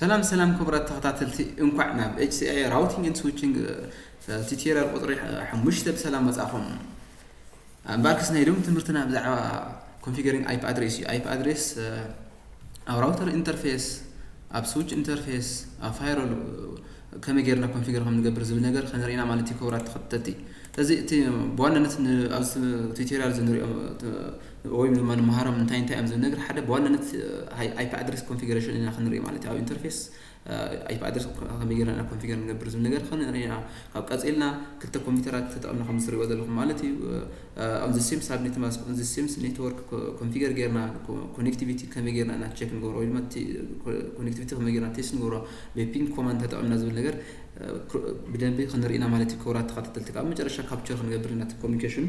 ሰላም ሰላም ክቡራት ተኸታተልቲ፣ እንኳዕ ናብ ኤች ሲ ኣይ ራውቲንግ ኤንድ ስዊቺንግ ቱቶሪያል ቁፅሪ ሓሙሽተ ብሰላም መፃእኹም። እምበኣርከስ ናይ ሎም ትምህርትና ብዛዕባ ኮንፊገሪንግ ኣይፒ ኣድሬስ እዩ። ኣይፒ ኣድሬስ ኣብ ራውተር ኢንተርፌስ፣ ኣብ ስዊች ኢንተርፌስ፣ ኣብ ፋይሮል ከመይ ጌርና ኮንፊገር ከም ንገብር ዝብል ነገር ከነርእና ማለት እዩ። ክቡራት ተኸተልቲ፣ ስለዚ እቲ ብዋናነት ኣብዚ ቱቶሪያል ዝንሪኦ ወይ ድማ ንመሃሮም እንታይ እንታይ እዮም ዝብል ነገር ሓደ ብዋናነት ኣይፒ ኣድሬስ ኮንፊገሬሽን ኢና ክንርኢ ማለት እዩ። ኣብ ኢንተርፌስ ኣይፒ ኣድሬስ ከመይ ጌርና ኢና ኮንፊገር ንገብር ዝብል ነገር ክንርኢ ኢና። ካብ ቀፂልና ክልተ ኮምፒውተራት ተጠቕምና ከም ዝትሪእዎ ዘለኹም ማለት እዩ። On the same subnet mask, on the same network ኮንፊገር ጌርና ኮኔክቲቪቲ ከመይ ጌርና ኢና ቸክ ንገብሮ ወይ ድማ ኮኔክቲቪቲ ከመይ ጌርና ቴስት ንገብሮ ብፒንግ ኮማንድ ተጠቒምና ዝብል ነገር ብደንቢ ክንርኢ ኢና ማለት እዩ። ክቡራት ተኸታተልቲ፣ ካብ መጨረሻ ካፕቸር ክንገብር ኢና እቲ ኮሚኒኬሽን፣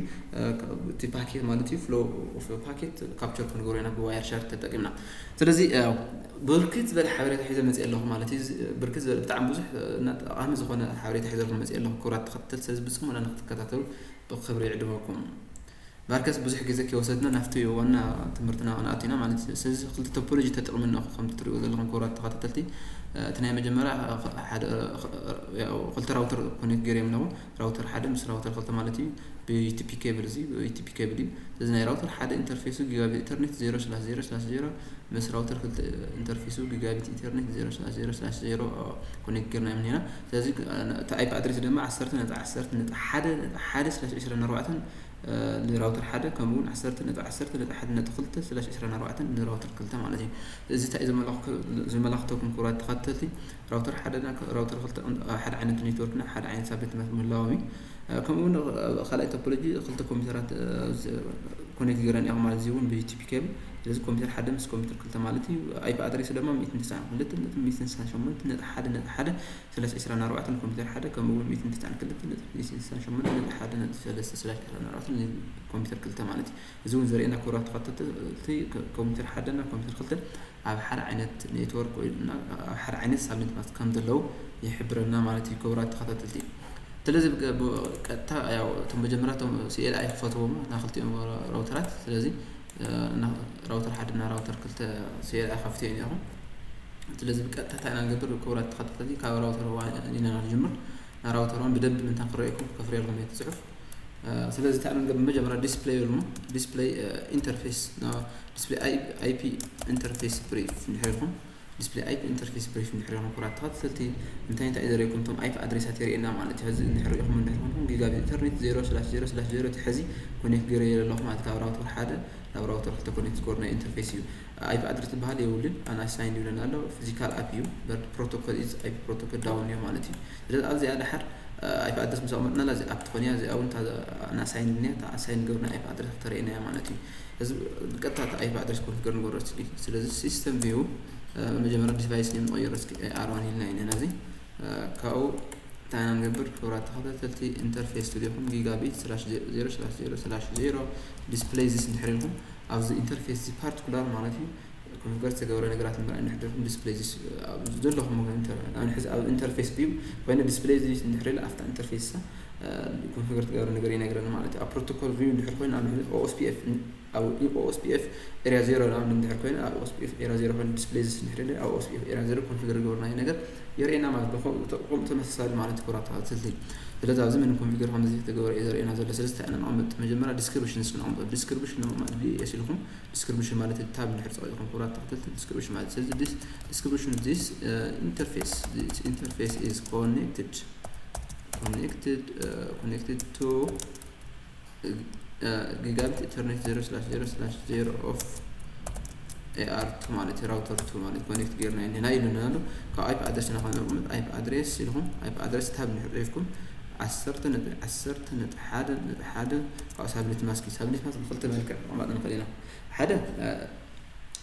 እቲ ፓኬት ማለት እዩ፣ ፍሎ ኦፍ ፓኬት ካፕቸር ክንገብሮ ኢና ብዋየር ሻርት ተጠቒምና። ስለዚ ብርክት ዝበለ ሓበሬታ ሒዘ መፅእ ኣለኹ ማለት እዩ። ብርክት ዝበለ ብጣዕሚ ብዙሕ እና ጠቓሚ ዝኾነ ሓበሬታ ሒዘልኩም መፅእ ኣለኹ ክቡራት ተኸታተልቲ። ስለዚ ብፅሞና ንክትከታተሉ ብክብሪ ይዕድመኩም። እምበኣርከስ ብዙሕ ግዜ ከይወሰድና ናብቲ ዋና ትምህርትና ክንኣቱ ኢና ማለት እዩ። ስለዚ ክልተ ቶፖሎጂ ተጠቒመና ከም ትሪእዎ ዘለኹም ክቡራት ተኸታተልቲ፣ እቲ ናይ መጀመርያ ክልተ ራውተር ኮኔክት ገይረ ኣለኹ። ራውተር ሓደ ምስ ራውተር ክልተ ማለት እዩ። ብዩቲፒ ኬብል፣ እዚ ብዩቲፒ ኬብል እዩ። ስለዚ ናይ ራውተር ሓደ ኢንተርፌሱ ጊጋቢት ኢንተርኔት ዜሮ ስላሽ ዜሮ ስላሽ ዜሮ፣ ምስ ራውተር ክልተ ኢንተርፌሱ ጊጋቢት ኢንተርኔት ዜሮ ስላሽ ዜሮ ስላሽ ዜሮ ኮኔክት ጌርና ኢና። ስለዚ እቲ ኣይፒ ኣድሬስ ድማ ዓሰርተ ነጥቢ ዓሰርተ ነጥቢ ሓደ ነጥቢ ሓደ ስላሽ ዕስራን ኣርባዕተን ንራውተር ሓደ፣ ከምኡ እውን ዓሰርተ ነጥቢ ዓሰርተ ነጥቢ ሓደ ነጥቢ ክልተ ስላሽ ዕስራን ኣርባዕተን ንራውተር ክልተ ማለት እዩ። እዚ እንታይ እዩ ዘመላኽተኩም ክቡራት ተኸታተልቲ? ራውተር ሓደ ራውተር ክልተ ሓደ ዓይነት ኔትወርክ እና ሓደ ዓይነት ሳብኔት ምህላዎም እዩ። ከምኡ እውን ካልኣይ ቶፖሎጂ ክልተ ኮምፒውተራት ኮኔክት ገይረን እዮም ማለት፣ እዚ እውን ብዩቲፒ ኬብል። ስለዚ ኮምፒውተር ሓደ ምስ ኮምፒውተር ክልተ ማለት እዩ። ኣይፒ ኣድሬስ ድማ ሚእትን ትስዓን ክልተን ነጥቢ ሚእትን ስሳን ሸሞንተን ነጥቢ ሓደ ነጥቢ ሓደ ስላሽ ዕስራን ኣርባዕተን ኮምፒውተር ሓደ፣ ከምኡ እውን ሚእትን ትስዓን ክልተን ነጥቢ ሚእትን ስሳን ሸሞንተን ነጥቢ ሓደ ነጥቢ ሰለስተ ስላሽ ዕስራን ኣርባዕተን ኮምፒውተር ክልተ ማለት እዩ። እዚ እውን ዘርእየና ክቡራት ተኸታተልቲ፣ ኮምፒውተር ሓደ እና ኮምፒውተር ክልተ ኣብ ሓደ ዓይነት ኔትወርክ ወይ ድማ ኣብ ሓደ ዓይነት ሳብኔት ማስክ ከም ዘለዉ ይሕብረና ማለት እዩ ክቡራት ተኸታተልቲ። ስለዚ ብቀጥታ ያው እቶም መጀመርያ እቶም ሲ ኤል ኣይ ክፈትዎም ናክልቲኦም ራውተራት። ስለዚ ራውተር ሓደ እና ራውተር ክልተ ሲ ኤል ኣይ ከፍትዮ እኒኹም። ስለዚ ብቀጥታ እንታይ ኢና ንገብር ክቡራት ተኸታተልቲ፣ ካብ ራውተር ዋን ኢና ንጅምር። ራውተር ዋን ብደንብ ምንታ ክረእየኩም ከፍርየልኩም እየ እቲ ፅሑፍ። ስለዚ እንታይ ኢና ንገብር፣ መጀመርያ ዲስፕሌይ ይብሉ፣ ዲስፕሌይ ኢንተርፌስ፣ ዲስፕሌይ ኣይፒ ኢንተርፌስ ብሪፍ እንድሕር ኢልኩም፣ ዲስፕሌይ ኣይፒ ኢንተርፌስ ብሪፍ እንድሕር ኢልኩም ክቡራት ተኸታተልቲ፣ እንታይ እንታይ እዩ ዘርእየኩም? እቶም ኣይፒ ኣድሬሳት የርእየና ማለት እዩ። ሕዚ እንድሕር ሪኢኹም እንድሕር ኮንኩም ጊጋቢት ኢንተርኔት ዜሮ ስላሽ ዜሮ ስላሽ ዜሮ እቲ ሕዚ ኮኔክት ገይረ ኣለኹ ማለት ካብ ራውተር ሓደ ናብ ራውተር ክልተ ኮኔክት ዝገብር ናይ ኢንተርፌስ እዩ። ኣይፒ ኣድሬስ ዝበሃል የብሉን፣ ኣን ኣሳይንድ ይብለና ኣሎ። ፊዚካል ኣፕ እዩ፣ በት ፕሮቶኮል ኢዝ ኣይፒ ፕሮቶኮል ዳውን እዩ ማለት እዩ። ስለዚ ኣብዚኣ ድሓር ኣይፒ ኣድረስ ምስ ኣቕመጥና እዚኣ ኣፕ ትኾን እያ። እዚኣ እውን ኣን ኣሳይንድ እያ፣ እታ ኣሳይንድ ገብርና ኣይፒ ኣድረስ ክተርእየና እያ ማለት እዩ። እዚ ብቀጥታ እቲ ኣይፒ ኣድረስ ኮንፊገር ንገብሮ እስኪ። ስለዚ ሲስተም ቪው መጀመርያ ዲቫይስ ኔም ንቐይሮ እስኪ፣ ኤኣር ዋን ኢልና ኢና ነዚ። ካብኡ እንታይ ኢና ንገብር ክቡራት ተኸታተልቲ፣ ኢንተርፌስ ትብል ኢኹም ጊጋቢት ስላሽ ዜሮ ስላሽ ዜሮ ስላሽ ዜሮ ዲስፕሌይ ዚስ እንድሕር ኢልኩም ኣብዚ ኢንተርፌስ እዚ ፓርቲኩላር ማለት እዩ ኮንፊገር ዝተገብረ ነገራት ንምርኣይ እንድሕር ኢልኩም ዲስፕሌይ ዚስ ዘለኹም ኣብ ኢንተርፌስ ቪው ኮይነ ዲስፕሌይ ዚስ እንድሕር ኢለ ኣብታ ኢንተርፌስ ኮንፊገር ዝተገብረ ነገር ይነግረኒ ማለት እዩ። ኣብ ፕሮቶኮል ቪው እንድሕር ኮይኑ ኣብ ኦኤስፒኤፍ ኣብ ኦኤስፒኤፍ ኤሪያ ዜሮ ንኣብነት እንድሕር ኮይኑ ኣብ ኦኤስፒኤፍ ኤሪያ ዜሮ ኮይኑ ዲስፕሌይ ዚስ እንድሕር ኢለ ኣብ ኦኤስፒኤፍ ኤሪያ ዜሮ ኮንፊገር ዝገበርናዮ ነገር የርእየና ማለት ነው። ከምኡ ተመሳሳሊ ማለት ክቡራት ተኸታተልቲ። ስለዚ ኣብዚ ምን ኮንፊገር ከም ዝተገበረ እዩ ዘርእየና ዘሎ። ስለዚ እንታይ ኢና ነቕምጥ? መጀመርያ ዲስክሪፕሽን እስኪ ነቕምጦ። ዲስክሪፕሽን ንምቕማጥ ዲኤስ ኢልኩም ዲስክሪፕሽን ማለት ታብ እንድሕር ፀቒጥኩም ክቡራት ተኸታተልቲ ዲስክሪፕሽን ማለት። ስለዚ ዲስክሪፕሽን ዚስ ኢንተርፌስ ኢንተርፌስ ኢዝ ኮኔክትድ ኮኔክትድ ኮኔክትድ ቱ ጊጋቢት ኢንተርኔት ዜሮ ስላሽ ዜሮ ስላሽ ዜሮ ኦፍ ኤኣር ቱ ማለት እዩ፣ ራውተር ቱ ማለት ኮኔክት ጌርና እንዲና ኢሉና ኣሎ። ካብ ኣይፒ ኣድረስ ኢና ከነቕምጥ፣ ኣይፒ ኣድሬስ ኢልኩም ኣይፒ ኣድሬስ ታብ እንድሕር ፂሒፍኩም ዓሰርተ ነጥቢ ዓሰርተ ነጥቢ ሓደ ነጥቢ ሓደ ካብኡ ሳብኔት ማስክ እዩ። ሳብኔት ማስክ ብክልተ መልክዕ ምቕማጥ ንኽእል ኢና። ሓደ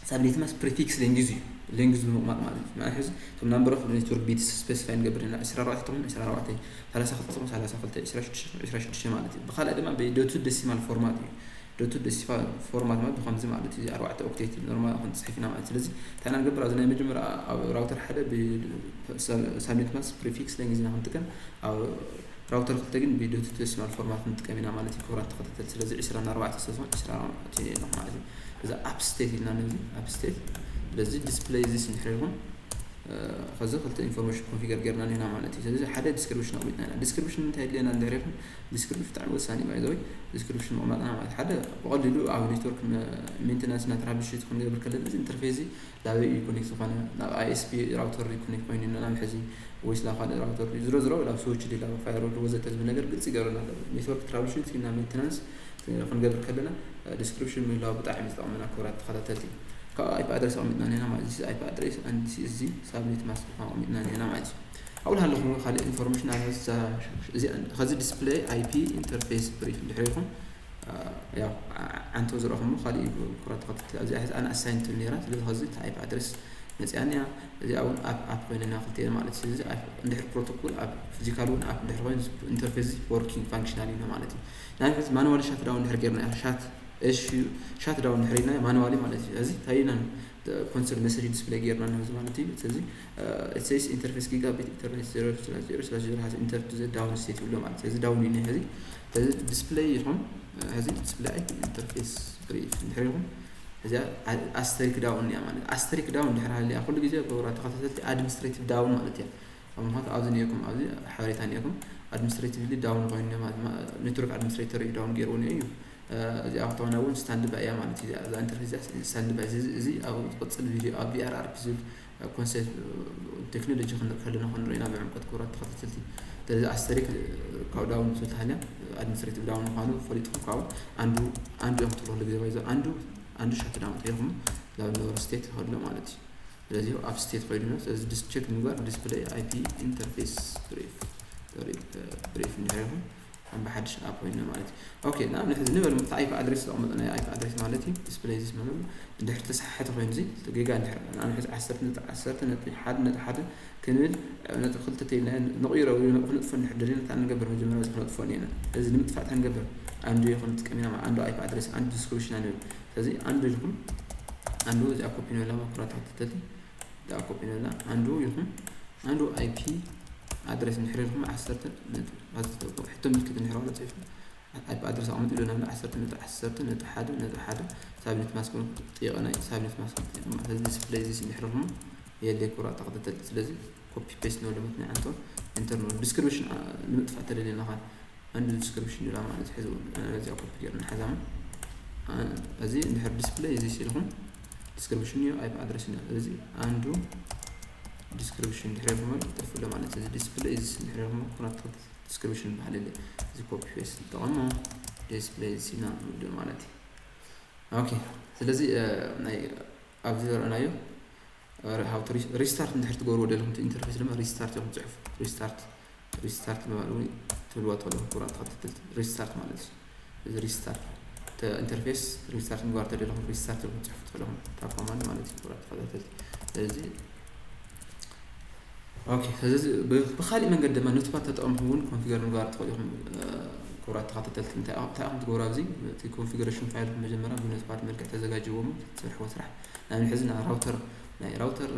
ሳብኔት ማስክ ፕሪፊክስ ሌንግዝ እዩ። ሌንግዝ ብምቕማጥ ማለት እዩ። ማለት ሕዚ እቶም ናምበር ኦፍ ኔትወርክ ቢትስ ስፔሲፋይ ንገብር ኢና። ዕስራ ኣርባዕተ ተኾይኑ ዕስራ ኣርባዕተ፣ ሰላሳ ክልተ ተኾይኑ ሰላሳ ክልተ፣ ዕስራ ሽዱሽተ ዕስራ ሽዱሽተ ማለት እዩ። ብኻልእ ድማ ብዶቱ ደሲማል ፎርማት እዩ። ዶቱ ደሲማል ፎርማት ማለት ብኸምዚ ማለት እዩ። ኣርባዕተ ኦክቴት ኖርማል ክንፅሕፍ ኢና ማለት። ስለዚ እንታይ ኢና ንገብር? ኣብዚ ናይ መጀመርያ ኣብ ራውተር ሓደ ሳብኔት ማስክ ፕሪፊክስ ሌንግዝ ኢና ክንጥቀም። ኣብ ራውተር ክልተ ግን ብዶቱ ደሲማል ፎርማት ክንጥቀም ኢና ማለት እዩ ክቡራት ተኸታተልቲ። ስለዚ ዕስራን ኣርባዕተን ስለ ዝኾነ ዕስራን ኣርባዕተን ኣለኹ ማለት እዩ። እዚ ኣፕ ስቴት ኢልና ነዚ ኣፕ ስቴት። ስለዚ ዲስፕሌይ ዚስ እንድሕር ኢልኩም ከዚ ክልተ ኢንፎርሜሽን ኮንፊገር ጌርና ኒና ማለት እዩ። ስለዚ ሓደ ዲስክሪፕሽን ኣቕሚጥና ኢና። ዲስክሪፕሽን እንታይ የድልየና እንድሕር ኢልኩም፣ ዲስክሪፕሽን ብጣዕሚ ወሳኒ እዩ። ባይ ዘ ወይ ዲስክሪፕሽን ምቕማጥና ማለት ሓደ ብቐሊሉ ኣብ ኔትወርክ ሜንቴናንስ እና ትራብልሹት ክንገብር ከለና እዚ ኢንተርፌስ እዚ ላበይ እዩ ኮኔክት ዝኾነ፣ ናብ ኣይ ኤስ ፒ ራውተር እዩ ኮኔክት ኮይኑ ናብ ሕዚ ወይስ ናብ ካልእ ራውተር እዩ፣ ዝሮ ዝሮ ናብ ስዊች ድዩ ናብ ፋየርዎል ወዘተ ዝብል ነገር ግልፂ ይገብረና ኣሎ። ኔትወርክ ትራብልሹት እና ሜንቴናንስ ክንገብር ከለና ዲስክሪፕሽን ምህላው ብጣዕሚ ዝጠቕመና ክቡራት ተኸታተልቲ። ካብ ኣይፒ ኣድረስ ኣቕሚጥና ኔና ማለት እዚ ኣይፒ ኣድረስ ኣንድ ሲኤስዚ ሳብኔት ማስክ ኣቕሚጥና ኔና ማለት እዩ። ኣብኡ ሃለኹም ካልእ ኢንፎርሜሽን ኣብ እዛ እዚ ከዚ ዲስፕሌይ ኣይፒ ኢንተርፌስ ብሪፍ እንድሕር ኢኹም ያው ዓንቶ ዝረኹም ካልእ ክቡራት ተኸታተልቲ ኣብዚ ሕዚ ኣነ ኣሳይንት ነራ። ስለዚ ከዚ እቲ ኣይፒ ኣድረስ መፅኣኒ እያ። እዚኣ እውን ኣፕ ኣፕ ኮይነና ክልተ ማለት እዩ። ስለዚ ኣፕ እንድሕር ፕሮቶኮል ኣብ ፊዚካል እውን ኣፕ እንድሕር ኮይኑ ኢንተርፌስ ወርኪንግ ፋንክሽናል እዩ ማለት እዩ። ንኣብነት ማኑዋሊ ሻት ዳውን እንድሕር ጌርና ሻት እሺ ሻት ዳውን እንድሕር ኢልና ማኑዋሊ ማለት እዩ። እዚ እንታይ ኢና ኮንሶል መሰጅ ዲስፕሌይ ጌርና ንህዚ ማለት እዩ። ስለዚ ኢት ሴይስ ኢንተርፌስ ጊጋቢት ኢንተርኔት ዜሮ ስላሽ ዜሮ ስላሽ ዜሮ ሃዝ ኢንተርድ ዘ ዳውን ስቴት ይብሎ ማለት እዩ። እዚ ዳውን እዩ ሕዚ እዚ ዲስፕሌይ ኢልኩም ሕዚ ዲስፕሌይ ኣይኮን ኢንተርፌስ ብሪፍ እንድሕር ኢልኩም እዚኣ ኣስተሪክ ዳውን እያ ማለት ኣስተሪክ ዳውን እንድሕር ሃልያ ኩሉ ግዜ ክቡራት ተኸታተልቲ ኣድሚኒስትሬቲቭ ዳውን ማለት እያ። ኣብ ምዃኑ ኣብዚ ኔርኩም ኣብዚ ሓበሬታ ኔርኩም ኣድሚኒስትሬቲቭሊ ዳውን ኮይኑ ማለት ኔትወርክ ኣድሚኒስትሬተር እዩ ዳውን ገይርዎ እዩ። እዚኣ ክትኾና እውን ስታንድ ባይ እያ ማለት እዩ። እዛ ኢንተርፌስ እዚኣ ስታንድ ባይ እዚ ኣብ ዝቕፅል ቪዲዮ ኣብ ቪኣር ኣርፒ ዝብል ኮንሴፕት ቴክኖሎጂ ክንርኢ ከለና ክንርኢ ኢና ብዕምቀት ክቡራት ተኸታተልቲ። ስለዚ ኣስተሪክ ካብ ዳውን ዝብል ተሃልያ ኣድሚኒስትሬቲቭ ዳውን ምዃኑ ፈሊጥኩም ካብኡ ኣንዱ ኣንዱ እዮም ትብሉ ግዜ ባይዞ ኣንዱ ኣንዱ ሻት ዳውን ተይኹም ናብ ነበሩ ስቴት ይኸድሎ ማለት እዩ። ስለዚ ኣብ ስቴት ኮይኑ ነው። ስለዚ ዲስ ቸክ ምግባር ዲስፕሌይ ኣይፒ ኢንተርፌስ ብሪፍ ብሪፍ እንድሕር ይኹም ከም ብሓድሽ ኣፕ ኮይኑ ማለት እዩ። ኦኬ ንኣብነት ሕዚ ንበል እቲ ኣይፒ ኣድሬስ ዘቕመጠ ናይ ኣይፒ ኣድሬስ ማለት እዩ። ዲስፕሌይ ዚስ ማለት እንድሕር ተሰሓሕተ ኮይኑ እዚ ጌጋ እንድሕር ንኣብነት ሕዚ ዓሰርተ ነጥቢ ዓሰርተ ነጥቢ ሓደ ነጥቢ ሓደ ክንብል ነጥቢ ክልተ ተይልና ንቕይሮ ወይ ክንጥፎ እንድሕር ደሊና እንታይ ንገብር መጀመርያ እዚ ክነጥፎ እኒና እዚ ንምጥፋእ እንታይ ንገብር ኣንዱ ይኹን ንጥቀም ኢና ኣንዱ ኣይፒ ኣድሬስ ኣንዱ ዲስክሪፕሽን ንብል። ስለዚ ኣንዱ ኢልኩም ኣንዱ እዚኣ ኮፒ ንበላ መኩራት ተኸታተልቲ እዚኣ ኮፒ ንበላ ኣንዱ ኢልኩም ኣንዱ ኣይፒ ኣድሬስ እንድሕር ኢልኩም ዓሰርተ ነጥቢ ሕቶ ምልክት እንድሕር ዋላ ፅሒፍኩም ኣይፒ ኣድረስ ኣቐምጥ ኢሉ ናብ ዓሰርተ ነጥቢ ዓሰርተ ነጥቢ ሓደ ነጥቢ ሓደ ሳብኔት ማስክ ጥይቐና እዩ። ሳብኔት ማስክ ጥይቐና ስለዚ ዲስፕሌይ እዚ እንድሕር ኢልኩም የለ ኩራ ተኸታተልቲ ስለዚ ኮፒ ፔስት ንበሎ መትና ዓንቶ ኢንተር ንበሎ ዲስክሪፕሽን ንምጥፋእ ተደልየና ኻን ኣንዱ ዲስክሪፕሽን ይብላ ማለት ሕዚ እውን እዚኣ ኮፒ ገይርና ሓዛማ እዚ እንድሕር ዲስፕሌይ እዚ ሲልኩም ዲስክሪፕሽን እዩ ኣይፒ ኣድረስ እዩ እዚ ኣንዱ ዲስክሪፕሽን እንድሕር ኢልኩም ጥፍሎ ማለት እዚ ዲስፕሌይ እዚ እንድሕር ኢልኩም ኩራ ተኸታተልቲ ዲስክሪፕሽን በሃል የለ እዚ ኮፒ ፔስት ንጠቐሞ ዲስፕሌይ ሲና ንውድእ ማለት እዩ። ኦኬ ስለዚ ናይ ኣብዚ ዘረእናዮ how to restart እንድሕር ትገብርዎ ደለኹም ኢንተርፌስ ድማ ሪስታርት ኢኹም ትፅሕፉ ሪስታርት ሪስታርት ብምባል እውን ትብልዋ ተለኹም ኩራ ተኸታተልቲ ሪስታርት ማለት እዩ። እዚ ሪስታርት ኢንተርፌስ ሪስታርት ምግባር ተደለኹም ሪስታርት ኢኹም ትፅሕፉ ተለኹም ታብ ኮማንድ ማለት እዩ ኩራ ተኸታተልቲ ስለዚ ኦኬ ስለዚ ብካሊእ መንገዲ ድማ ኖትፓድ ተጠቐምኩም እውን ኮንፊገር ምግባር ትኽእሉ ኢኹም። ክቡራት ተኸታተልቲ እንታይ ኢኹም ትገብሩ ኣብዚ እቲ ኮንፊግሬሽን ፋይልኩም መጀመርያ ብኖትፓድ መልክዕ ተዘጋጅዎ እሞ ትሰርሕዎ ስራሕ ንኣብነት ሕዚ ራውተር ናይ ራውተር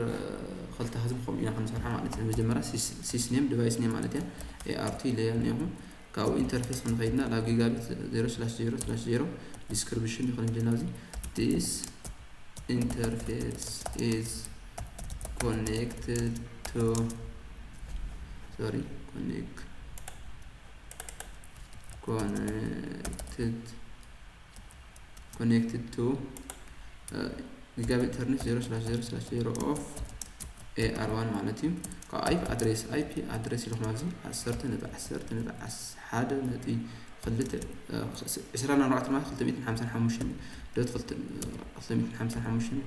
ክልተ ህዝቢ ከምኡ ኢና ክንሰርሖ ማለት እዩ። መጀመርያ ሲስ ኔም ዲቫይስ ኔም ማለት እያ ኤኣርቲ ኢለያ እኒኹም ካብኡ ኢንተርፌስ ክንኸይድና ናብ ጊጋቢት ዜሮ ስላሽ ዜሮ ስላሽ ዜሮ ዲስክሪፕሽን ይኹን እንዲና ኣብዚ this interface is connected to sorry connect connected connected to gigabit ethernet zero slash zero slash zero of A R one ማለት እዩ። ካብ ኣይፒ ኣድሬስ ኣይፒ ኣድሬስ ኢልኩም ኣብዚ ዓሰርተ ነጥቢ ዓሰርተ ነጥቢ ሓደ ነጥቢ ክልተ ዕስራን ኣርባዕተን ማለት ክልተ ሚእትን ሓምሳን ሓሙሽተን ዶት ክልተ ሚእትን ሓምሳን ሓሙሽተን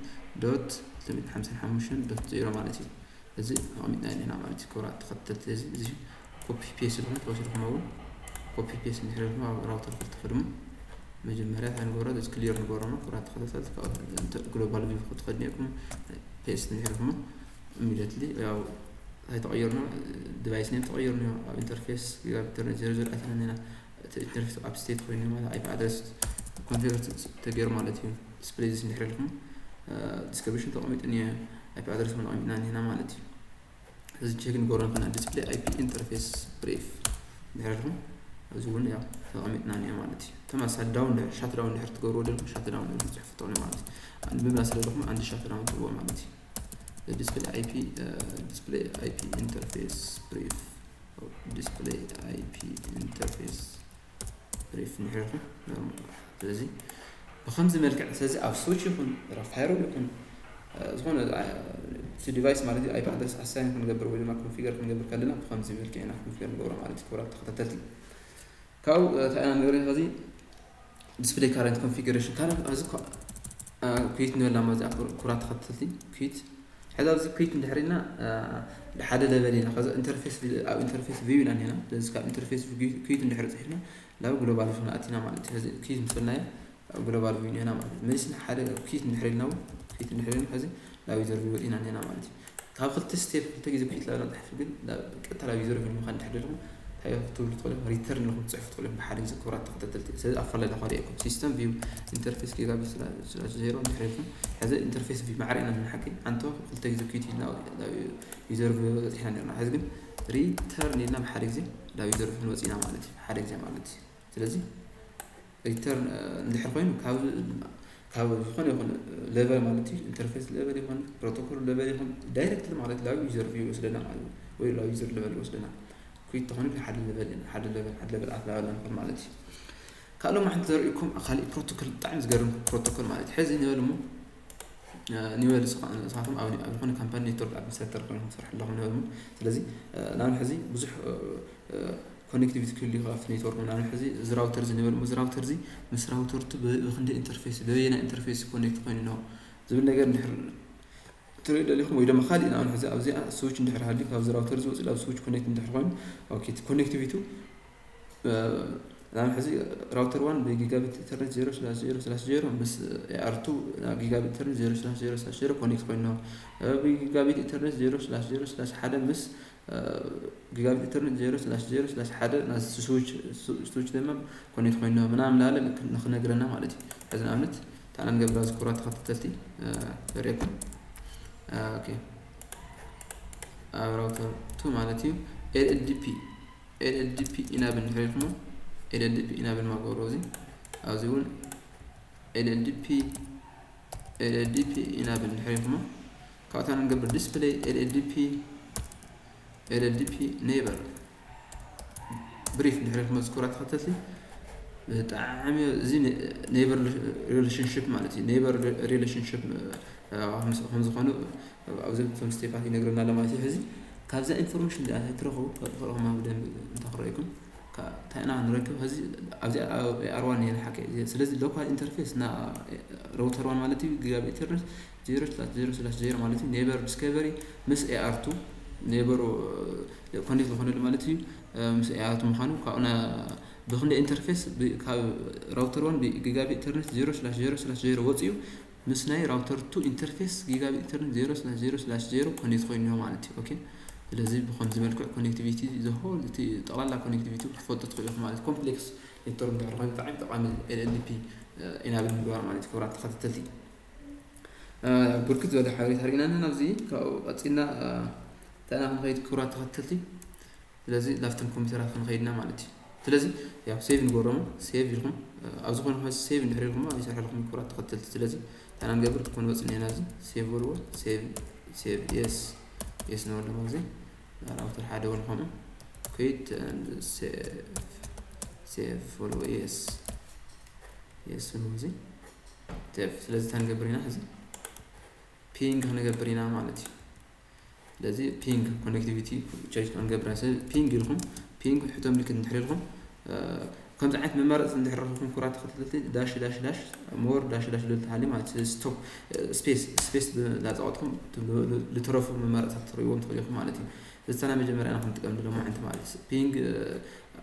ዶት ክልተ ሚእትን ሓምሳን ሓሙሽተን ዶት ዜሮ ማለት እዩ። እዚ ኣቐሚጥና ኣለና ማለት እዩ። ክቡራት ተኸተልቲ እዚ እዚ ኮፒ ፔስት ኢልኩም ተወሲድኩም እውን ኮፒ ፔስት እንድሕር ኢልኩም ኣብ ራውተር ክልተ ክድሞ መጀመርያ እንታይ ንገብሮ እዚ ክሊር ንገብሮ ነው። ክቡራት ተኸታተልቲ ግሎባል ቪው ክትኸድኒ ኢኹም ፔስት እንድሕር ኢልኩም ኢሚዲየትሊ ያው ኣይተቐየርና ዲቫይስ ኔም ተቐየርና ኣብ ኢንተርፌስ ጊጋቢት ኢንተርኔት ዜሮ ዜሮ ኣተና ኔና ኢንተርፌስ ኣብ ስቴት ኮይኑ ማለት ኣይፒ ኣድረስ ኮንፊገር ተገይሩ ማለት እዩ። ዲስፕሌይ ዚስ እንድሕር ኢልኩም ዲስክሪፕሽን ተቐሚጡ እኒኦ ኣይፒ ኣድረስ እውን ኣቐሚጥና እኒና ማለት እዩ። እዚ ቼክ ንገብሮ ንክና ዲስፕሌይ ኣይፒ ኢንተርፌስ ብሪፍ እንድሕር ኢልኩም እዚ እውን ያው ተቐሚጥና እኒኦ ማለት እዩ። ተመሳሳሊ ዳውን ሻት ዳውን እንድሕር ትገብርዎ ደልኩም ሻት ዳውን ኢልኩም ፅሕፉ ትኽእሉ ማለት እዩ። ምብላ ስለለኹም ኣንድ ሻት ዳውን ትብልዎ ማለት እዩ። display IP display IP interface brief display IP interface brief ንሕርኩም። ስለዚ ብከምዚ መልክዕ፣ ስለዚ ኣብ ስዊች ይኹን ራውተር ይኹን ዝኾነ እቲ ዲቫይስ ማለት እዩ፣ IP ኣድረስ ኣሳይን ክንገብር ወይ ድማ ኮንፊገር ክንገብር ከለና ብከምዚ መልክዕ ኢና ኮንፊገር ንገብሮ ማለት እዩ። ክቡራት ተኸታተልቲ፣ ካብኡ እንታይ ኢና ንገብር? ከዚ display current configuration ካልእ እዚ ኩዊት ንበላ ማለት ኩቡራት ተኸታተልቲ፣ ኩዊት ሕዚ ኣብዚ ኩዊት እንድሕር ኢልና ሓደ ለቨል ኢና። ከዚ ኢንተርፌስ ኣብ ኢንተርፌስ ቪው ኢና እኒና። ስለዚ ካብ ኢንተርፌስ ኩዊት እንድሕር ፅሒፍና ናብ ግሎባል ቪው ኣቲና ማለት እዩ። ሕዚ ኩዊት ምስ በልናዮ ኣብ ግሎባል ቪው እኒና ማለት እዩ። መሊስና ሓደ ኩዊት እንድሕር ኢልና እውን ኩዊት እንድሕር ኢልና ሕዚ ናብ ዩዘር ቪው ወፂና እኒና ማለት እዩ። ካብ ክልተ ስቴፕ ክልተ ግዜ ኩዊት ላብና ፅሕፍ ግን ቀጥታ ናብ ዩዘር ቪው ምዃን እንድሕር ደለኹም እንታይ ክትብሉ ትኽእሉ ኢኹም? ሪተርን ኢኹም ትፅሕፉ ትኽእሉ ኢኹም ብሓደ ግዜ ክቡራት ተኸታተልቲ። ስለዚ ኣፈላላይ ከርእየኩም ሲስተም ቪው ኢንተርፌስ ጊጋቢት ስላሽ ዜሮ እንድሕር ኢልኩም ሕዚ ኢንተርፌስ ቪው ማዕረ ኢና ንሓቂ ኣንቶ ክልተ ግዜ ኩዊት ኢልና ናብ ዩዘር ቪው በፂሕና ነርና። ሕዚ ግን ሪተርን ኢልና ብሓደ ግዜ ናብ ዩዘር ቪው ክንወፅ ኢና ማለት እዩ። ሓደ ግዜ ማለት እዩ። ስለዚ ሪተርን እንድሕር ኮይኑ ካብ ካብ ዝኾነ ይኹን ለቨል ማለት እዩ፣ ኢንተርፌስ ለቨል ይኹን ፕሮቶኮል ለቨል ይኹን ዳይሬክትሊ ማለት ናብ ዩዘር ቪው ይወስደና ማለት እዩ፣ ወይ ናብ ዩዘር ለቨል ይወስደና። ኩዊት ተኾይኑ ሓደ ለቨል ሓደ ለቨል ሓደ ለቨል ኣት ለቨል ንኾን ማለት እዩ። ካልእ ማሕንቲ ዘርእኩም ካሊእ ፕሮቶኮል ብጣዕሚ ዝገርም ፕሮቶኮል ማለት እዩ። ሕዚ ንበል እሞ ንበል ንስኻቶም ኣብ ዝኾነ ካምፓኒ ኔትወርክ ኣድሚኒስትሬተር ኮይንኩም ትሰርሑ ኣለኹም ንበል እሞ። ስለዚ ናብ ሕዚ ብዙሕ ኮኔክቲቪቲ ክህሉ ይኽእል ኣብቲ ኔትወርክ። ንኣብነት ሕዚ እዚ ራውተር እዚ ንበል እሞ፣ እዚ ራውተር እዚ ምስ ራውተር ቱ ብክንደይ ኢንተርፌስ፣ በየናይ ኢንተርፌስ ኮኔክት ኮይኑ ነው ዝብል ነገር እንድሕር ትርኢ ደሊኹም፣ ወይ ድማ ካሊእ ንኣብነት ሕዚ ኣብዚኣ ስዊች እንድሕር ሃልዩ ካብዚ ራውተር እዚ ወፂኡ ናብ ስዊች ኮኔክት እንድሕር ኮይኑ፣ ኦኬ፣ እቲ ኮኔክቲቪቱ ንኣብነት ሕዚ ራውተር ዋን ብጊጋቢት ኢንተርኔት ዜሮ ስላሽ ዜሮ ስላሽ ዜሮ ምስ ኤኣር ቱ ጊጋቢት ኢንተርኔት ዜሮ ስላሽ ዜሮ ስላሽ ዜሮ ኮኔክት ኮይኑ ነው። ብጊጋቢት ኢንተርኔት ዜሮ ስላሽ ዜሮ ስላሽ ሓደ ምስ ጊጋቢት ኢንተርኔት ዜሮ ስላሽ ዜሮ ስላሽ ሓደ ናብ ስዊች ስዊች ድማ ኮኔክት ኮይኑ ምናምን ላለ ንክነግረና ማለት እዩ። ሕዚ ንኣብነት ታና ንገብራ ዝክብራ ተኸታተልቲ በሬኩም ኦኬ ኣብ ራውተር ቱ ማለት እዩ። ኤልኤልዲፒ ኤልኤልዲፒ ኢናብል ንሕሪርኩሞ ኤልኤልዲፒ ኢናብል ማገብሮ እዚ ኣብዚ እውን ኤልኤልዲፒ ኤልኤልዲፒ ኢናብል ንሕሪርኩሞ ካብታ ንገብር ዲስፕሌይ ኤልኤልዲፒ ኤልኤልዲፒ ኔበር ብሪፍ ንሕሪርኩሞ ዝክብራ ተኸተልቲ ብጣዕሚ እዚ ኔበር ሪሌሽንሽፕ ማለት እዩ። ኔበር ሪሌሽንሽፕ ከምዝኾኑ ኣብዚ ቶም ስቴፓት ይነግረና ኣሎ ማለት እዩ። ሕዚ ካብዛ ኢንፎርሜሽን ዚኣ ትረኽቡ ትረኽቡ ብደንብ እንተክረኢኩም እንታይ ኢና ንረክብ? ሕዚ ኣብዚ ኣርዋን እየ ንሓቂ። ስለዚ ሎካል ኢንተርፌስ ና ራውተር ዋን ማለት እዩ ጊጋቢት ኢንተርኔት ዜሮ ስላሽ ዜሮ ስላሽ ዜሮ ማለት እዩ። ኔበር ዲስከቨሪ ምስ ኤኣር ቱ ኔበሩ ኮኔክት ዝኾነሉ ማለት እዩ። ምስ ኤኣር ቱ ምዃኑ ካብኡና ብክንደ ኢንተርፌስ ካብ ራውተር ዋን ጊጋቢት ኢንተርኔት ዜሮ ስላሽ ዜሮ ስላሽ ዜሮ ወፂኡ ምስ ናይ ራውተር ቱ ኢንተርፌስ ጊጋቢት ኢንተርኔት ዜሮ ስላሽ ዜሮ ስላሽ ዜሮ ኮኔክት ኮይኑ ማለት እዩ። ኦኬ ስለዚ ብከምዚ መልክዕ ኮኔክቲቪቲ ዘሆል እቲ ጠቕላላ ኮኔክቲቪቲ ክትፈልጡ ትኽእሉ ኢኹም ማለት ኮምፕሌክስ ኔትወርክ እንድሕር ኮይኑ ብጣዕሚ ጠቓሚ ኤልኤልዲፒ ኢናብል ምግባር ማለት እዩ። ክብራት ተኸታተልቲ ብርክት ዝበለ ሓበሬታ ርኢና ኣለና ኣብዚ ካብኡ ቀፂልና እንታይ ኢና ክንኸይድ ክብራት ተኸታተልቲ ስለዚ ላፍተን ኮምፒውተራት ክንኸይድና ማለት እዩ። ስለዚ ያው ሴቭ ንገብሮም ሴቭ ኢልኩም ኣብ ዝኾነ ኳ ሴቭ እንድሕር ኢልኩም ይሰርሐልኩም ክብራት ተኸተልቲ። ስለዚ ታና ንገብር ክኮን ወፅና ኢና እዚ ሴቭ በልዎ ሴቭ ሴቭ የስ የስ ንበል ድማ እዚ ራውተር ሓደ እውን ከምኡ ኩዊት ሴቭ ሴቭ በልዎ የስ የስ ንበል እዚ ሴቭ። ስለዚ ታና ንገብር ኢና እዚ ፒንግ ክንገብር ኢና ማለት እዩ። ስለዚ ፒንግ ኮኔክቲቪቲ ቸክ ክንገብር ኢና። ስለዚ ፒንግ ኢልኩም ፒንግ ሕቶ ምልክት እንድሕር ኢልኩም ከምዚ ዓይነት መማረፂ እንድሕር ረኽብኩም ክብራት ተኸታተልቲ ዳሽ ዳሽ ዳሽ ሞር ዳሽ ዳሽ ልብል ተሃልዩ ማለት እዩ። ስቶፕ ስፔስ ስፔስ ላፃወትኩም ልተረፉ መማረፅታት ትርእይዎም ትኽእሉ ኢኹም ማለት እዩ። እዚ ታና መጀመርያ ኢና ክንጥቀም ንሎማዓንቲ ማለት እዩ። ፒንግ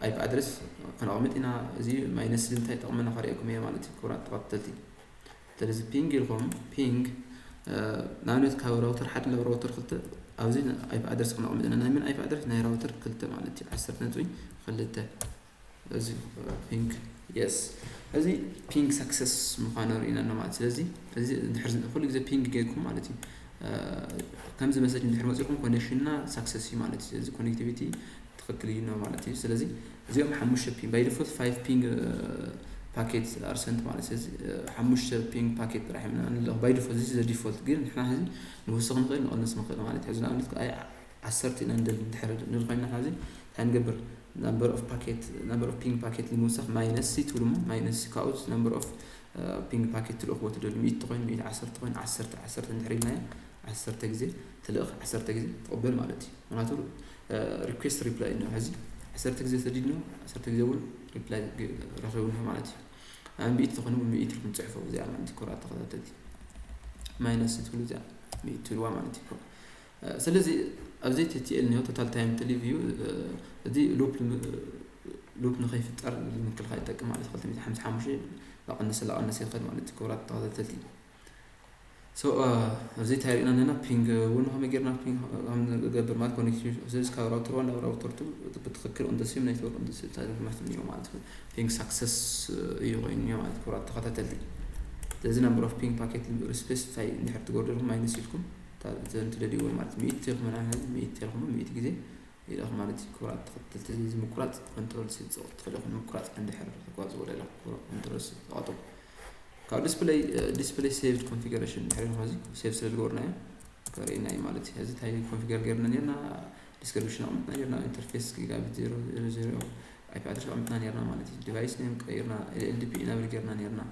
ኣይፒ ኣድረስ ከነቕምጥ ኢና። እዚ ማይነስ ንምንታይ ይጠቕመና ከርእየኩም እየ ማለት እዩ ክብራት ተኸታተልቲ። ስለዚ ፒንግ ኢልኩም ፒንግ ንኣብነት ካብ ራውተር ሓደ ናብ ራውተር ክልተ ኣብዚ ኣይፒ ኣድረስ ክነቕምጥ ኢና። ናይ መን ኣይፒ ኣድረስ? ናይ ራውተር ክልተ ማለት እዩ። ዓሰርተ ነጥቢ ክልተ እዚ ፒንግ የስ እዚ ፒንግ ሳክሰስ ምዃኑ ርኢና ኣሎ ማለት ስለዚ እዚ ድሕር ኩሉ ግዜ ፒንግ ጌርኩም ማለት እዩ። ከምዚ መሰጅ እንድሕር መፂኹም ኮኔክሽንና ሳክሰስ እዩ ማለት እዩ። ስለዚ ኮኔክቲቪቲ ትኽክል እዩ ነው ማለት እዩ። ስለዚ እዚኦም ሓሙሽተ ፒንግ ባይ ዲፎልት ፋይቭ ፒንግ packet are sent ማለት እዚ ሓሙሽተ ping packet ጥራሕ ኢና ንልእኽ by default እዚ the default ግን ንሕና ሕዚ ንውስኽ ንኽእል ንቐንስ ንኽእል ማለት ሕዚ ንኣብነት ኣይ ዓሰርተ ኢና ንደሊ ድሕር ንብል ኮይና ሕዚ እንታይ ንገብር number of packet number of ping packet ንምውሳኽ minus c ትብሉ እሞ minus c ካብኡ number of ping packet ትልእኽዎ ትደሊ ሚእቲ ኮይኑ ሚእቲ ዓሰርተ ኮይኑ ዓሰርተ ዓሰርተ እንድሕር ኢልናዮ ዓሰርተ ግዜ ትልእኽ ዓሰርተ ግዜ ትቕበል ማለት እዩ ምክንያቱ request reply ነው ሕዚ ዓሰርተ ግዜ ሰዲድ ነው ዓሰርተ ግዜ እውን reply ረኺቡ ማለት እዩ ኣብ ሚእቲ ተኾይኑ ሚእቲ ኢልኩም ፅሕፎ እዚኣ ማለት እዩ ክቡራት ተኸታተልቲ minus ትብሉ እዚኣ ሚእቲ ትብልዋ ማለት እዩ ስለዚ ኣብዚ ቲ ቲ ኤል ኒዮ total time to leave እዩ እዚ loop ንከይፍጠር ንምክልኻል ይጠቅም ማለት ክልተ ሚእቲ ሓምሳ ሓሙሽተ ላቐነሰ ላቐነሰ ይኽእል ማለት ክቡራት ተኸታተልቲ so ኣብዚ እንታይ ርኢና ኣለና ping እውን ከመይ ጌርና ping ንገብር ማለት connection ስለዚ ካብ router one ናብ router two ብትኽክል on the same network on the same time ማለት እዩ ping success እዩ ኮይኑ ማለት ክቡራት ተኸታተልቲ ስለዚ number of ping packet request እንታይ እንድሕር ትገብሩ ዘለኹም minus ኢልኩም ትደልይዎ ማለት ሚእቲ ኢልኩም ሚእቲ ኢልኩም ሚእቲ ግዜ ኢልኹም ማለት እዩ ክቡራት ተኸተልቲ እዚ ምቁራፅ control c ትፅቕጡ ትኽእሉ ኢኹም ንምቁራፅ እንድሕር ተጓዝዎ ደለኹም control c ትፅቕጡ ካብ display display saved configuration ድሕሪ እዚ save ስለ ዝገበርናዮ ከርእየና እዩ ማለት እዩ እዚ እንታይ configure ጌርና ኔርና description ኣቕምጥና ኔርና interface gigabit zero zero IP address ኣቕምጥና ኔርና ማለት እዩ device name ቀይርና LLDP enable ጌርና ኔርና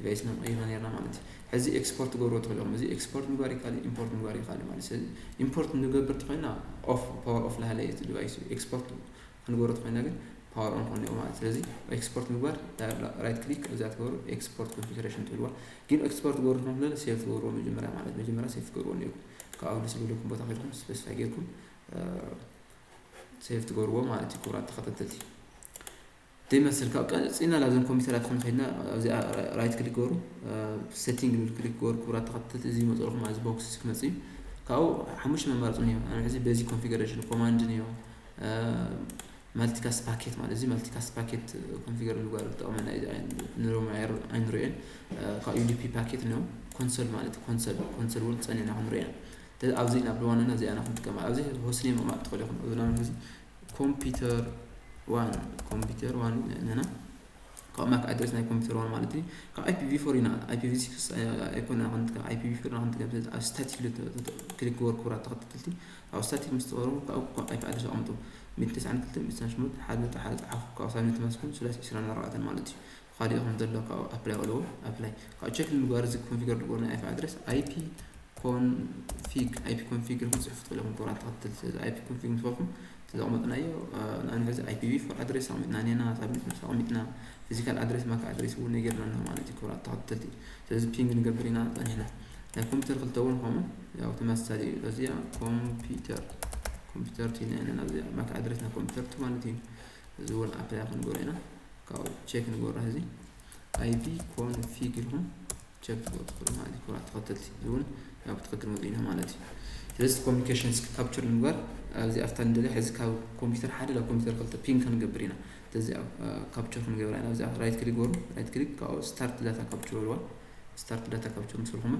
device name ቀይርና ኔርና ማለት እዩ ሕዚ export ትገብርዎ ትኽእሉ ኢኹም እዚ export ምግባር ይካል import ምግባር ይካል ማለት እዩ import ንገብር ተኾይና off power off ላሃለ እዩ device export ክንገብሮ ተኾይና ግን power on ክኾን ማለት ስለዚ export ምግባር right click እዛ ትገብሩ export configuration ትብልዋ ግን export ትገብሩ ትኾን save ትገብርዎ መጀመርያ ማለት መጀመርያ save ትገብርዎ ኔርኩም ካብ ኣግዲ ስለለኩም ቦታ ከድኩም specify ጌርኩም save ትገብርዎ ማለት እዩ ክቡራት ተኸታተልቲ ዘይመስል ካብ ቀፂልና ላብዘን ኮምፒውተራት ክንከድና ኣብዚኣ right click ገሩ setting ዝብል click ገሩ ክቡራት ተኸታተልቲ እዚ ይመፅልኩም ኣብዚ box ክመፅእ እዩ ካብኡ ሓሙሽተ መማረፂ እኒኦ ሕዚ basic configuration command እኒኦ multicast packet ማለት እዚ multicast packet configure ምግባር ዝጠቕመና ንሮም ኣይንሪኦን ካብ UDP packet ነው console ማለት console console እውን ፀኒና ክንሪኦ ኢና ኣብዚ ኢና ብዋናና እዚኣና ክንጥቀማ ኣብዚ host name ምቕማጥ ትኽእሉ ኢኹም እዚ ናብ ሕዚ computer one computer one ንና ካብ MAC address ናይ computer one ማለት እዩ ካብ IPv four ኢና IPv six ኣይኮና ክንጥቀም IPv four ኢና ክንጥቀም ኣብ static click ገበሩ ክቡራት ተኸታተልቲ ኣብ static ምስ ትቐርቡ ካብኡ IP address ኣቐምጡ ሚእቲ ተስዓን ክልተን ሚእቲ ተስዓን ሸሞንተን ሓደ ነጥቢ ሓደ ጸሓፉ ካብ ሳብ ሚእቲ መስኩን ስላሽ ዕስራን ኣርባዕተን ማለት እዩ። ብኻሊእ ከም ዘሎ ካብኡ apply በልዎ። Apply ካብ check ንምግባር እዚ configure ዝገብርና IP address IP config IP config ኢልኩም ጽሑፍ ትኽእሉ ኢኹም። ክቡራት ተኸተልቲ ስለዚ IP config ምስ በልኩም እቲ ዘቐመጥናዮ ንኣብነት ሕዚ IPv four address ኣቐሚጥና ኔና ሳብ ሚእቲ ምስ ኣቐሚጥና physical address MAC address እውን ነጊርና ኣለና ማለት እዩ። ክቡራት ተኸተልቲ ስለዚ ping ንገብር ኢና ጸኒሕና። ናይ ኮምፒውተር ክልተ እውን ከምኡ ያው ተመሳሳሊ እዩ። እዚኣ ኮምፒውተር ኮምፒውተር ቲና ኢና እዚኣ MAC address ናይ ኮምፒውተር ቱ ማለት እዩ። እዚ እውን apply ክንገብሮ ኢና። ካብኡ check ንገብሮ ሕዚ IP config ኢልኩም check ትገብሩ ትኽእሉ ማለት እዩ። ክቡራት ተኸተልቲ እዚ እውን ያው ብትኽክል መፂኡ ኢና ማለት እዩ። ስለዚ communications capture ንምግባር ኣብዚ ኣብታ ንደልያ ሕዚ ካብ ኮምፒውተር ሓደ ናብ ኮምፒውተር ክልተ ping ክንገብር ኢና። ስለዚ capture ክንገብራ ኢና። እዚኣ right click ገሩ right click ካብኡ start data capture በልዋ። Start data capture ምስ በልኩማ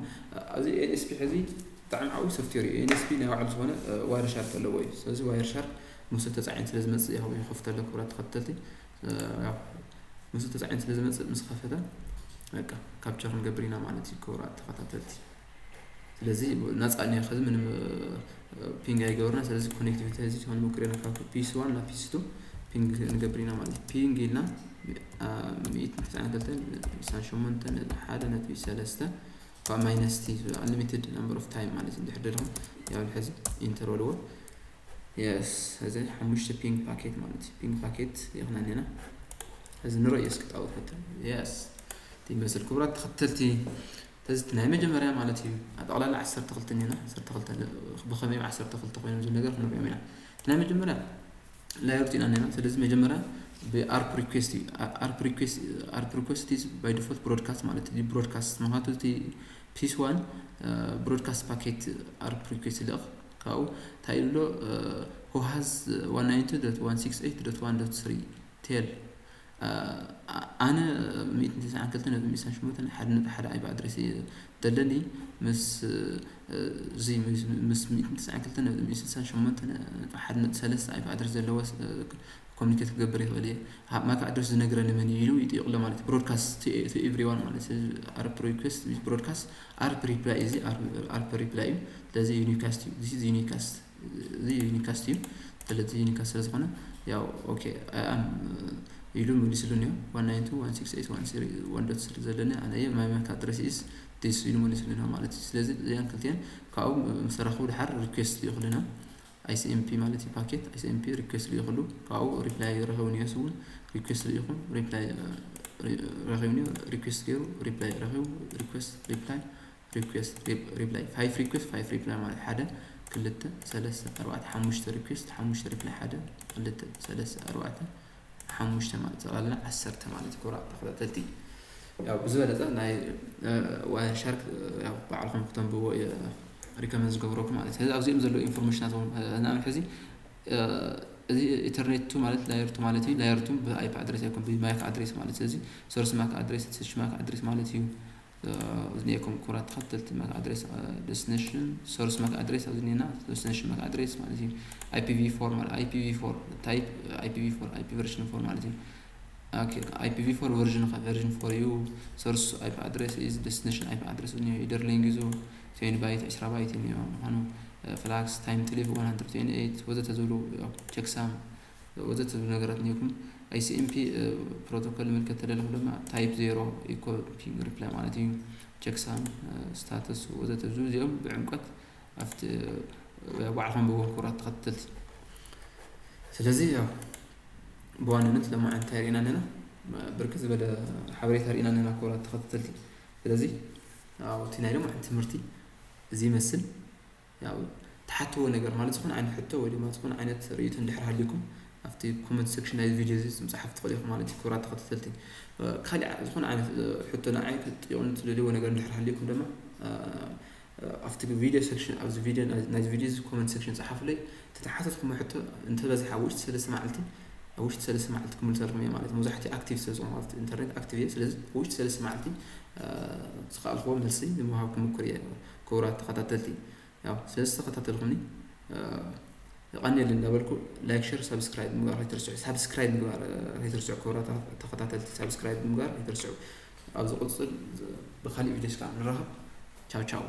ኣብዚ NSP ሕዚ ብጣዕሚ ዓብዪ software እዩ። NSP ናይ ባዕሉ ዝኾነ Wireshark ኣለዎ እዩ። ስለዚ Wireshark ምስኡ ተፃዒኑ ስለ ዝመፅእ ይኸፍተሎ ክቡራት ተኸተልቲ ምስኡ ተፃዒኑ ስለ ዝመፅእ ምስ ከፈተ በቃ capture ክንገብር ኢና ማለት እዩ ክቡራት ተኸታተልቲ። ስለዚ ናፃ እኒኦ ከዚ ምንም ping ኣይገበርና። ስለዚ connectivity እዚ ክንሞክር ኢና ካብ PC one ናብ PC two ping ንገብር ኢና ማለት እዩ። Ping ኢልና ሚእቲ ትስዓን ክልተን ስሳን ሸሞንተን ሓደ ነጥቢ ሰለስተ ካብ minus t unlimited number of time ማለት እዩ። እንድሕር ደለኹም ያው ሕዚ enter በልዎ። Yes እዚ ሓሙሽተ ping packet ማለት እዩ። Ping packet የኽናኒና እዚ ንረእዮ እስኪ ጣውት ፈተ yes ይመስል ክቡራት ተኸተልቲ ተዝቲ ናይ መጀመርያ ማለት እዩ። ኣጠቕላላ ዓሰርተ ክልተ ኔና ዓሰርተ ክልተ ብኸመይ ዓሰርተ ክልተ ኮይኖም ዝብል ነገር ክንሪኦም ኢና። እቲ ናይ መጀመርያ layer ርቲና ኔና ስለዚ መጀመርያ ብ ARP request እዩ። ARP request ARP request is by default broadcast ማለት እዩ። Broadcast ምክንያቱ እቲ ፒስ ዋን broadcast packet ARP request ይልእኽ ካብኡ እንታይ ኢሉ ኣሎ who has one ninety dot one six eight dot one dot three tell ኣነ ሚእትን ተስዓን ክልተ ነጥቢ ሚእትን ሸሞንተ ሓደ ነጥቢ ሓደ ኣይፒ ኣድረስ እዩ ዘለኒ። ምስ እዚ ምስ ሚእትን ተስዓን ክልተ ነጥቢ ሚእትን ስሳን ሸሞንተ ሓደ ነጥቢ ሰለስተ ኣይፒ ኣድረስ ዘለዎ ኮሚኒኬት ክገብር ይኽእል እየ። ማክ ኣድረስ ዝነግረኒ መን እዩ ኢሉ ይጥይቕሎ ማለት ብሮድካስት ቱ ኤቭሪዋን ማለት ኣርፕ ሪኩስት ብሮድካስት ኣርፕ ሪፕላይ እዚ ኣርፕ ሪፕላይ እዩ። ስለዚ ዩኒካስት እዩ። ዩኒካስት እዚ ዩኒካስት እዩ። ስለዚ ዩኒካስት ስለዝኾነ ያው ኦኬ ኣም ኢሉ መሊስሉኒ እዩ። ዋን ናይን ቱ ዋን ሲክስ ኤይት ዋን ስሪ ዋን ዶት ስሪ ዘለኒ ኣነ እየ። ማይ ማክ ኣድረስ ኢስ ዲስ ኢሉ መሊስሉኒ ማለት እዩ። ስለዚ እዚኣን ክልቲአን ካብኡ ምስ ረኸቡ ድሓር ሪኩዌስት ይኽእሉና። ኣይሲኤምፒ ማለት እዩ ፓኬት ኣይሲኤምፒ ሪኩዌስት ልኢኹሉ ካብኡ ሪፕላይ ረኺቡ ንየስ እውን ሪኩዌስት ልኢኹም ሪፕላይ ረኺቡ ሪኩዌስት ገይሩ ሪፕላይ ረኺቡ ሪኩዌስት ሪፕላይ ሪኩዌስት ሪፕላይ ፋይቭ ሪኩዌስት ፋይቭ ሪፕላይ ማለት ሓደ ክልተ ሰለስተ ኣርባዕተ ሓሙሽተ ሪኩዌስት ሓሙሽተ ሪፕላይ ሓደ ክልተ ሰለስተ ኣርባዕተ ሓሙሽተ ማለት ጠቕላላ ዓሰርተ ማለት ክቡራት ተኸታተልቲ ያው ብዝበለፀ ናይ ዋየር ሻርክ ባዕልኹም ክተንብዎ ሪከመንድ ዝገብረኩም ማለት ስለዚ ኣብዚኦም ዘለዉ ኢንፎርሜሽናት ንኣብነት ሕዚ እዚ ኢንተርኔት ቱ ማለት ላየር ቱ ማለት እዩ። ላየር ቱ ብኣይፒ ኣድሬስ ኣይኮን ብማክ ኣድሬስ ማለት ስለዚ ሶርስ ማክ ኣድሬስ ስሽ ማክ ኣድሬስ ማለት እዩ። እዚኒኤኩም ክቡራት ተኸተልቲ ማክ ኣድሬስ ደስቲኔሽን ሶርስ ማክ ኣድሬስ ኣብዚ ኒና ደስቲኔሽን ማክ ኣድሬስ ማለት እዩ። ኣይፒቪ ፎር ማለት ኣይፒቪ ፎር ታይፕ ኣይፒቪ ፎር ኣይፒ ቨርሽን ፎር ማለት እዩ። ኦኬ ኣይፒቪ ፎር ቨርዥን ኸ ቨርዥን ፎር እዩ። ሶርስ ኣይፒ ኣድሬስ ኢዝ ደስቲኔሽን ኣይፒ ኣድሬስ እዩ። ኢደር ሌንግዙ ትዌንቲ ባይት ዕስራ ባይት እዩ ምዃኑ ፍላክስ ታይም ትሊፍ ዋን ሃንድረድ ትዌንቲ ኤይት ወዘተ ዝብሉ ቸክሳም ወዘተ ዝብሉ ነገራት እኒኩም ኣይሲኤምፒ ፕሮቶኮል ንምልከት ተደለኹ ድማ ታይፕ ዜሮ ኢኮ ፒንግ ሪፕላይ ማለት እዩ። ቸክሳም ስታተስ ወዘተ ዝብሉ እዚኦም ብዕምቀት ኣብቲ ባዕልኹም ብዎም ክቡራት ተኸተልቲ ስለዚ ያው ብዋንነት ሎማዓንቲ እንታይ ርኢና ኣለና? ብርክት ዝበለ ሓበሬታ ርኢና ኣለና ክቡራት ተኸታተልቲ። ስለዚ እቲ ናይ ሎማዓንቲ ትምህርቲ እዚ ይመስል። ያው ትሓትዎ ነገር ማለት ዝኾነ ዓይነት ሕቶ ወይ ድማ ዝኾነ ዓይነት ርእይቶ እንድሕር ሃልዩኩም ኣብቲ ኮመንት ሴክሽን ናይ ቪድዮ እዚ ምፅሓፍ ትኽእሉ ኢኹም ማለት እዩ ክቡራት ተኸታተልቲ። ካሊእ ዝኾነ ዓይነት ሕቶ ንዓይ ክትጥይቑኒ ትደልይዎ ነገር እንድሕር ሃልዩኩም ድማ ኣብቲ ቪድዮ ሴክሽን ኣብዚ ቪድዮ ናይዚ ቪድዮ እዚ ኮመንት ሴክሽን ጸሓፉለይ። ተተሓተትኩም ሕቶ እንተበዝሓ ኣብ ውሽጢ ሰለስተ መዓልቲ ኣብ ውሽጢ ሰለስተ መዓልቲ ክምልሰልኩም እየ ማለት መብዛሕትኡ ኣክቲቭ ስለ ዝኾንኩ ኣብቲ ኢንተርኔት ኣክቲቭ እየ። ስለዚ ኣብ ውሽጢ ሰለስተ መዓልቲ ዝኸኣልክዎ መልሲ ንምሃብ ክምኩር እየ ክቡራት ተኸታተልቲ። ያው ስለዚ ተኸታተልኩምኒ የቐንየልና እንዳበልኩ ላይክ ሸር ሳብስክራይብ ምግባር ከይትርስዑ። ሳብስክራይብ ምግባር ከይትርስዑ ክቡራት ተኸታተልቲ ሳብስክራይብ ምግባር ከይትርስዑ። ኣብ ዝቕፅል ብካሊእ ቪድዮ እስካብ ንራኸብ። ቻው ቻው።